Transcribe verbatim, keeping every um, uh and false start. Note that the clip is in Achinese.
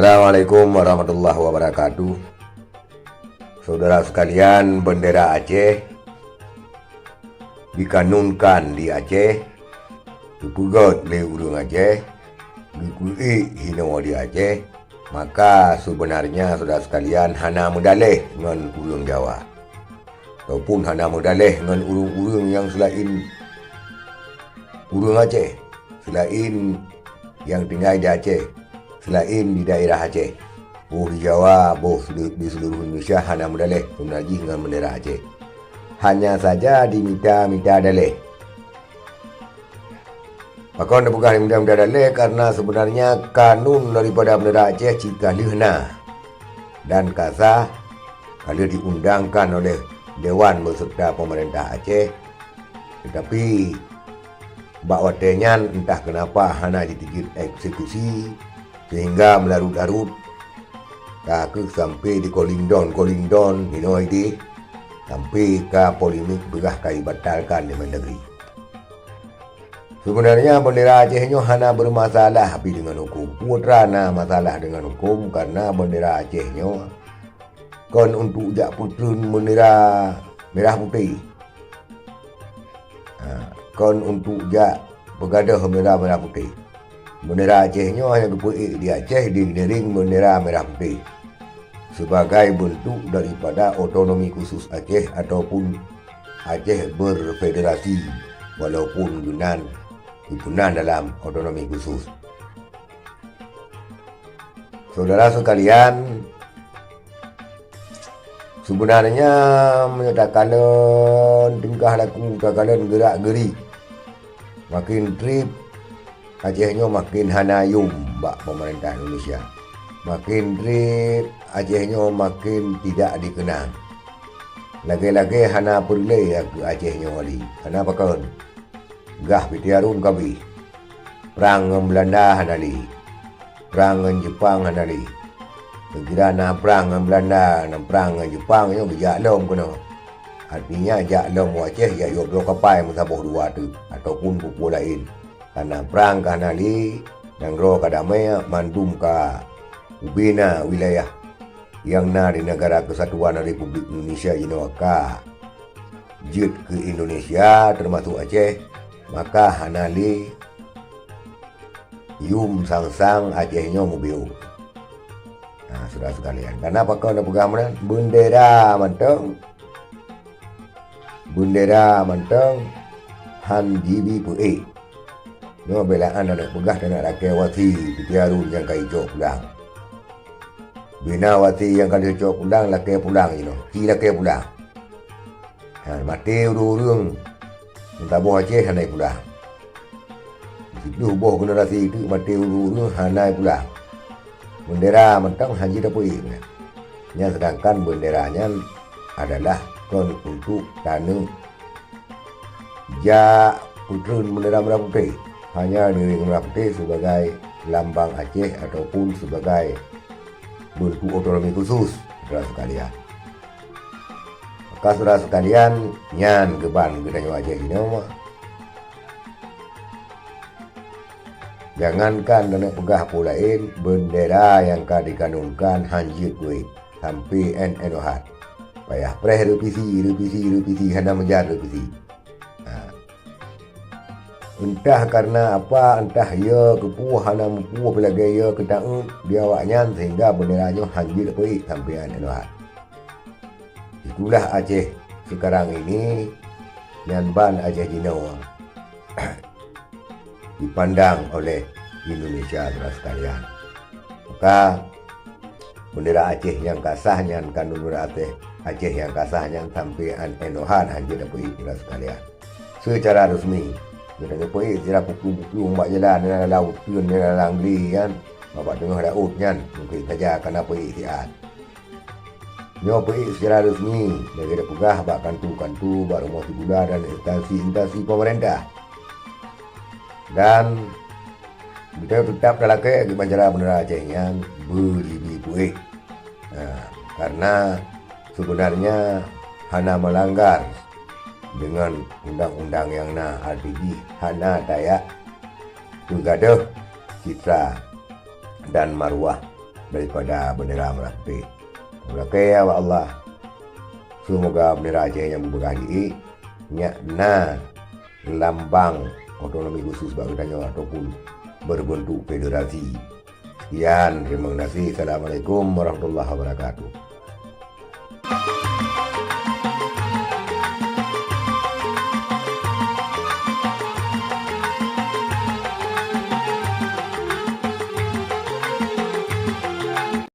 Assalamualaikum warahmatullahi wabarakatuh. Saudara sekalian, bendera Aceh dikanunkan di Aceh, geupeugét lé ureuëng Aceh, geupeuék hinoe di Aceh, maka seubeunarnya saudara sekalian hana meudaleh ngon ureuëng Jawa. Ataupun hana meudaleh ngon ureuëng-ureuëng nyang seulaén ureuëng Aceh, seulaén nyang tinggai di Aceh, seulaén di daerah Aceh. Boh di Jawa, boh di seuluruh Indonesia hana meudaleh seumeunan jih ngon bendera Aceh. Hanya saja dimita-mita daleh. Pakon tapeugah dimita-mita daleh? Karena sebenarnya kanun daripada bendera Aceh cit ka lheueh na dan ka sah, ka lheueh diundangkan oleh Dewan beserta pemerintah Aceh. Tetapi bak watée nyan entah kenapa hana jiteubiet eksekusi, sehingga meularut-larut ka kheueh sampai di Kolingdon-Kolingdon hinoe ideh, sampai ka polemik peugah ka ibatalkan di Mendagri. Sebenarnya bendera Aceh nyoe hana bermasalah pi dengan hukum. Peue teuma na masalah dengan hukum, karena bendera Aceh nyoe kon untuk jak peutreun bendera merah putih. Ha, kon untuk jak peugadôh bendera merah putih. Bendera Aceh nyoe hanya geupeuék di Aceh diiring bendera merah putih, sebagai bentuk daripada otonomi khusus Aceh ataupun Aceh berfederasi, walaupun geunan geupeunan dalam otonomi khusus. Saudara sekalian, sebenarnya meunyoe takalon tingkah laku, takalon geurak-geurik, makin treb Aceh nyoe makin hana yum bak pemerintah Indonesia. Makin treb Aceh nyoe makin tidak dikenang. Lagée-lagée hana peureulée keu Aceh nyoe lé. Hana pakon. Gah pih teuma rhun ka abéh. Prang ngon Beulanda hana lé. Prang ngon Jeupang hana lé. Kira na prang ngon Beulanda, na prang ngon Jeupang, nyoe geujak lom keunoe. Artinya jak lom u Aceh jak yôh droe kapai meusaboh dua teuk ataupun peue-peue laén. Kana prang ka hana lé, nanggroe ka damé, mandum ka ubena wilayah nyang na di Negara Kesatuan Republik Indonesia jinoe ka jeuet keu Indonesia, teumasuk Aceh, maka hana lé yum sang-sang Aceh nyoe mubiôh. Nah, saudara sekalian, kana pakon tapeugah meunan, bendera mantong, bendera mantong han jibi peuék. Nyoe beulaan aneuk peugah teunak lakée wasi, peuti arun nyang ka icok pulang. Bina wasi nyang ka icok pulang, lakée pulang jinoe, ci lakée pulang. Ha, maté ureuëng-ureuëng meusaboh Aceh hana pulang. Siplôh boh generasi teuk maté ureuëng-ureuëng hana pulang. Bendera mantong han jeuet tapeuék nyan. Nyan sedangkan bendera nyan adalah kon untuk taneuk jak peutreun bendera merah putih. Hanya diiring bendera putih sebagai lambang Aceh ataupun sebagai bentuk otonomi khusus, saudara sekalian. Maka saudara sekalian, nyan keuban geutanyoe Aceh jinoe. Jangankan taneuk peugah peue laén, bendera nyang ka dikanunkan han jeuet peuék sampai N N O hat. Payah preh revisi, revisi, revisi, hana meujan revisi. Ha. Entah karena apa, entah ya keupeue hana mupeue lagée ya keutaát di awaknyan sehingga bendera nyoe han jeuet peuék sampai N N O hat. Itulah Aceh sekarang ini, nyan ban Aceh jinoe dipandang oleh Indonesia, saudara sekalian. Maka bendera Aceh nyang ka sah nyan, kanun bendera Aceh, Aceh nyang ka sah nyan sampai N N O hat han jeuet tapeuék, saudara sekalian. Secara resmi, geutanyoe peuék sira pupu-pupu bak jalan, dalam uteuen, dalam glé nyan, bak teungoh laôt nyan, mungken saja kana peuék siat. Nyoe peuék secara resmi lagée tapeugah bak kantu-kantu, bak rumoh sigula dan instansi-instansi pemerintah. Dan geutanyoe teutap talakée keu bancara bendera Aceh nyan beujibi peuék. Ha, karena sebenarnya hana melanggar dengan undang-undang nyang na, arti jih hana tajak peugadôh citra dan maruah daripada bendera Meulaké. Meulaké ya Allah, semoga bendera Aceh nyang beupeugah di nyak na lambang otonomi khusus bak geutanyoe ataupun berbentuk federasi. Sekian, terima kasih. Assalamualaikum warahmatullahi wabarakatuh.